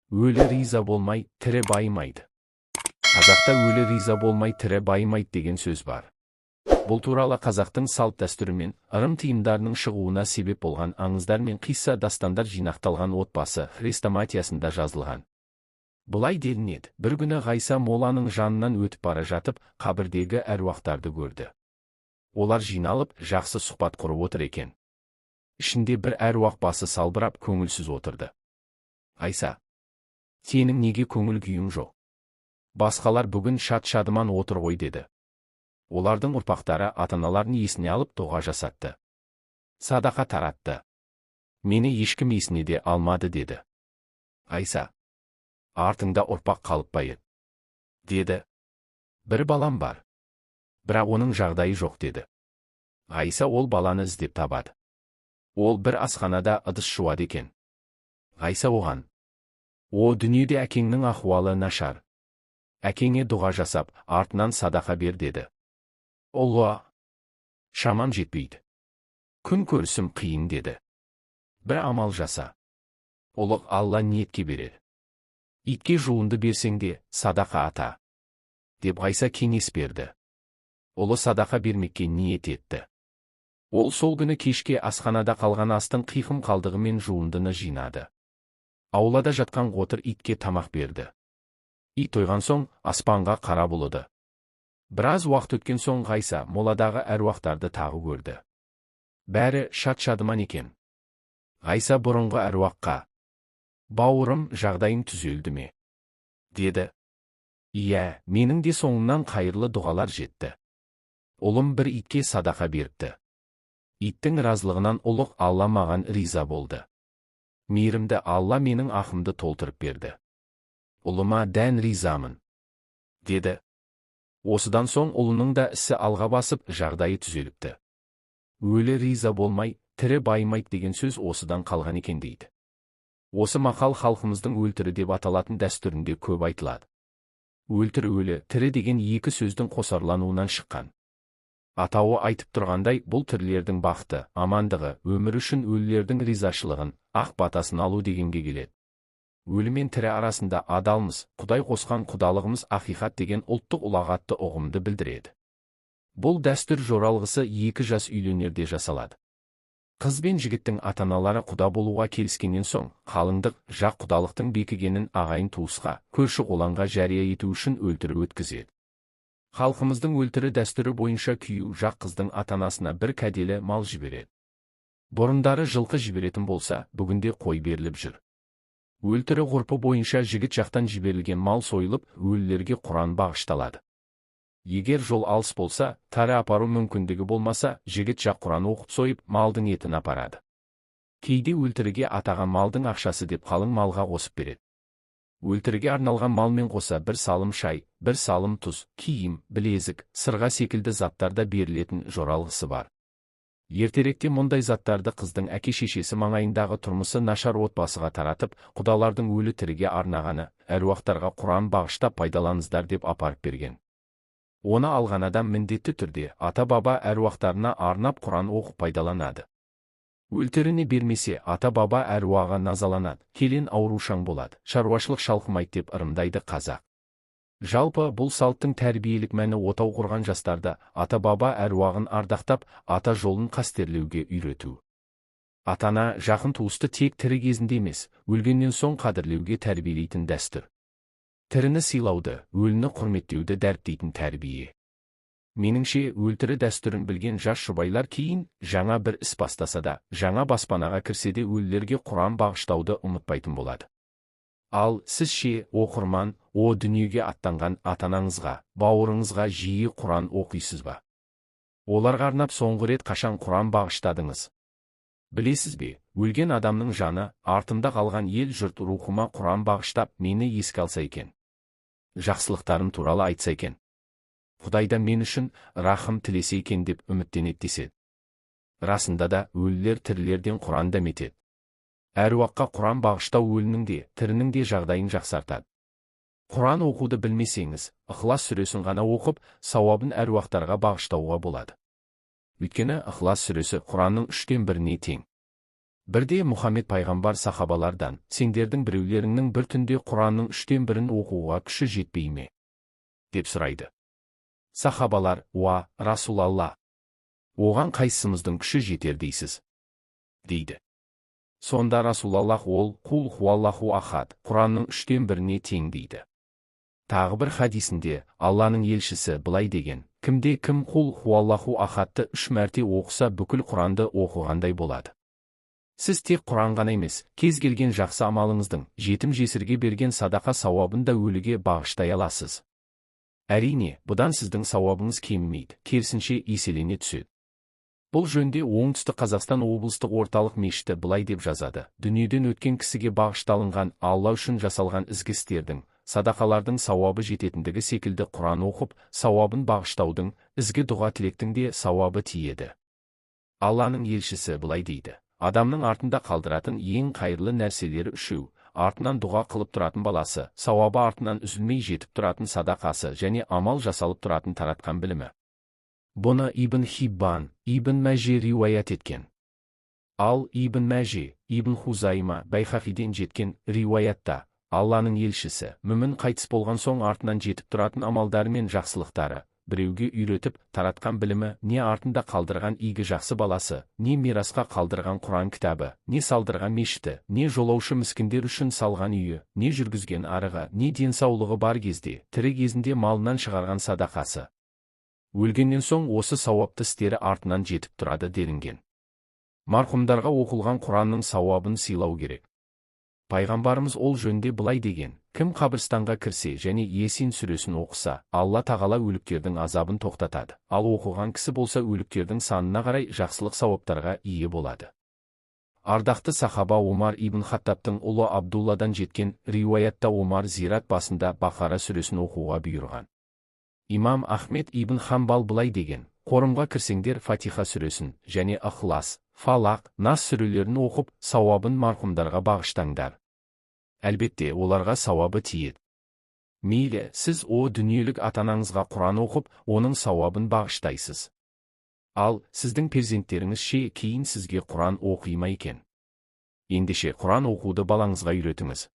Өлі риза болмай, тірі байымайды. Қазақта «Өлі риза болмай, тірі байымайды» деген сөз бар. Бұл туралы қазақтың салт-дәстүрі мен ырым-тыйымдарының шығуына себеп болған аңыздар мен қисса дастандар жинақталған «Отбасы» хрестоматиясында жазылған. Былай делінеді: бір күні Ғайса моланың жанынан өтіп бара жатып, қабірдегі әруақтарды көрді. Олар жиналып, жақсы сұхбат құрып отыр екен. Ішінде бір әруақ басы салбырап, көңілсіз отырды. Ғайса: «Сенің неге көңіл күйің жоқ? Басқалар бүгін шат-шадыман отыр ғой», – деді. «Олардың ұрпақтары ата-аналарын есіне алып, дұға жасатты. Садақа таратты. Мені ешкім есіне де алмады», – деді. Ғайса: «Артыңда ұрпақ қалып па еді?» – деді. «Бір балам бар. Бірақ оның жағдайы жоқ», – деді. Ғайса ол баланы іздеп табады. Ол бір асханада ыдыс жуады екен. Ғайса оған: «О дүниеде әкеңнің ахуалы нашар. Әкеңе дұға жасап, артынан садақа бер», – деді. Ұлы: «Шамам жетпейді. Күн көрісім қиын», – деді. «Бір амал жаса. Ұлық Алла ниетке береді. Итке жуынды берсең де, садақа ата», – деп Ғайса кеңес берді. Ұлы садақа бермекке ниет етті. Ол сол күні кешке асханада қалған астың қиқым қалдығы мен жуындыны жинады. Аулада жатқан қотыр итке тамақ берді. Ит тойған соң, аспанға қарап ұлыды. Біраз уақыт өткен соң Ғайса моладағы әруақтарды тағы көрді. Бәрі шат-шадыман екен. Ғайса бұрынғы әруаққа: «Бауырым, жағдайың түзелді ме?» – деді. «Иә, менің де соңымнан қайырлы дұғалар жетті. Ұлым бір итке садақа беріпті. Иттің разылығынан ұлық Алла маған риза болды. Мейірімді Алла менің ақымды толтырып берді. Ұлыма дән ризамын», – деді. Осыдан соң ұлының да ісі алға басып, жағдайы түзеліпті. «Өлі риза болмай, тірі байымайды» деген сөз осыдан қалған екен дейді. Осы мақал халқымыздың өлтірі деп аталатын дәстүрінде көп айтылады. Өлтір өлі, тірі деген екі сөздің қосарлануынан шыққан. Атауы айтып тұрғандай, бұл тірілердің бақыты, амандығы, өмір үшін өлілердің ризашылығын, ақ батасын алу дегенге келеді. Өлі мен тірі арасында адалмыз, Құдай қосқан құдалығымыз ақиқат деген ұлттық ұлағатты ұғымды білдіреді. Бұл дәстүр жоралғысы екі жас үйленерде жасалады. Қыз бен жігіттің ата-аналары құда болуға келіскеннен соң, қалыңдық жақ құдалықтың бекігенін ағайын туысқа, көрші-қолаңға жария ету үшін өлтірі өткізеді. Халқымыздың өлтірі дәстүрі бойынша күйеу жақ қыздың ата-анасына бір кәделі мал жібереді. Бұрындары жылқы жіберетін болса, бүгінде қой беріліп жүр. Өлтірі ғұрпы бойынша жігіт жақтан жіберілген мал сойылып, өлілерге құран бағышталады. Егер жол алыс болса, тары апару мүмкіндігі болмаса, жігіт жақ құран оқып сойып, малдың етін апарады. Кейде өлтіріге атаған малдың ақшасы деп қалың малға қосып береді. Өлтіріге арналған малмен қоса бір салым шай, бір салым тұз, киім, білезік, сырға секілді заттар да берілетін жоралғысы бар. Ертеректе мұндай заттарды қыздың әке-шешесі маңайындағы тұрмысы нашар отбасыға таратып, құдалардың өлі тіріге арнағаны, әруақтарға құран бағыштап пайдаланыңыздар деп апарып берген. Оны алған адам міндетті түрде ата-баба әруақтарына арнап құран оқып пайдаланады. Өлтіріне бермесе, ата-баба әруағы назаланады, келін аурушаң болады, шаруашылық шалқымайды деп ырымдайды қазақ. Жалпы, бұл салттың тәрбиелік мәні отау құрған жастарды ата-баба әруағын ардақтап, ата жолын қастерлеуге үйрету. Ата-ана, жақын туысты тек тірі кезінде емес, өлгеннен соң қадірлеуге тәрбиелейтін дәстүр. Тіріні сыйлауды, өліні құрметтеуді дәріптейтін тәрбие. Меніңше, өлтірі дәстүрін білген жас жұбайлар кейін жаңа бір іс бастаса да, жаңа баспанаға кірсе де өлілерге құран бағыштауды ұмытпайтын болады. Ал сіз ше, оқырман, о дүниеге аттанған ата-анаңызға, бауырыңызға жиі құран оқисыз ба? Оларға арнап соңғы рет қашан құран бағыштадыңыз? Білесіз бе, өлген адамның жаны «Артымда қалған ел жұрт рухыма құран бағыштап, мені еске алса екен. Жақсылықтарым туралы айтса екен. Құдайдан мен үшін рахым тілесе екен» деп үміттенеді деседі. Расында да, өлілер тірілерден құран дәметеді. Әруаққа құран бағыштау өлінің де, тірінің де жағдайын жақсартады. Құран оқуды білмесеңіз, Ықылас сүресін ғана оқып, сауабын әруақтарға бағыштауға болады. Өйткені Ықылас сүресі Құранның үштен біріне тең. Бірде Мұхаммед пайғамбар сахабалардан: «Сендердің біреулеріңнің бір түнде Құранның үштен бірін оқуға күші жетпей ме?» деп сұрайды. Сахабалар: «Уа, Расулалла, оған қайсымыздың күші жетер дейсіз?» дейді. Сонда Расулаллах: «Ол қул хуаллаху ахад, Құранның үштен біріне тең», дейді. Тағы бір хадисінде Алланың елшісі былай деген: «Кімде кім қул хуаллаху ахадты 3 мәрте оқыса, бүкіл Құранды оқығандай болады». Сіз тек Құран ғана емес, кез келген жақсы амалыңыздың, жетім жесірге берген садақа сауабын да өліге бағыштай аласыз. Әрине, бұдан сіздің сауабыңыз кемімейді, керісінше еселене түседі. Бұл жөнде Оңтүстік Қазақстан облыстық орталық мешіті былай деп жазады: дүниеден өткен кісіге бағышталынған Алла үшін жасалған ізгі істердің, садақалардың сауабы жететіндігі секілді Құран оқып, сауабын бағыштаудың, ізгі дұға тілектің де сауабы тиеді. Алланың елшісі былай дейді: адамның артында қалдыратын ең қайырлы нәрселері үшеу: артынан дұға қылып тұратын баласы, сауабы артынан үзілмей жетіп тұратын садақасы және амал жасалып тұратын таратқан білімі. Бұны Ибн Хиббан, Ибн Мәже риуаят еткен. Ал Ибн Мәже, Ибн Хузайма, Байхақиден жеткен риуаятта Алланың елшісі: мүмін қайтыс болған соң артынан жетіп тұратын амалдары мен жақсылықтары, біреуге үйретіп, таратқан білімі, не артында қалдырған игі жақсы баласы, не мирасқа қалдырған Құран кітабы, не салдырған мешіті, не жолаушы міскіндер үшін салған үйі, не жүргізген арығы, не денсаулығы бар кезде, тірі кезінде малынан шығарған садақасы. Өлгеннен соң осы сауапты істері артынан жетіп тұрады делінген. Марқұмдарға оқылған Құранның сауабын сыйлау керек. Пайғамбарымыз ол жөнде былай деген: кім қабірстанға кірсе және Есин сүресін оқыса, Алла тағала өліктердің азабын тоқтатады. Ал оқыған кісі болса, өліктердің санына қарай жақсылық сауаптарға ие болады. Ардақты сахаба Омар ибн Хаттабтың ұлы Абдулладан жеткен риуаятта Омар зират басында Бақара сүресін оқуға бұйырған. Имам Ахмед ибн Хамбал былай деген: қорымға кірсеңдер Фатиха сүресін және Ықлас, Фалақ, Нас сүрелерін оқып, сауабын марқұмдарға бағыштаңдар. Әлбетте, оларға сауабы тиеді. Мейлі, сіз о дүниелік ата-анаңызға Құран оқып, оның сауабын бағыштайсыз. Ал сіздің перзенттеріңіз ше, кейін сізге Құран оқи ма екен? Ендеше Құран оқуды балаңызға үйретіңіз.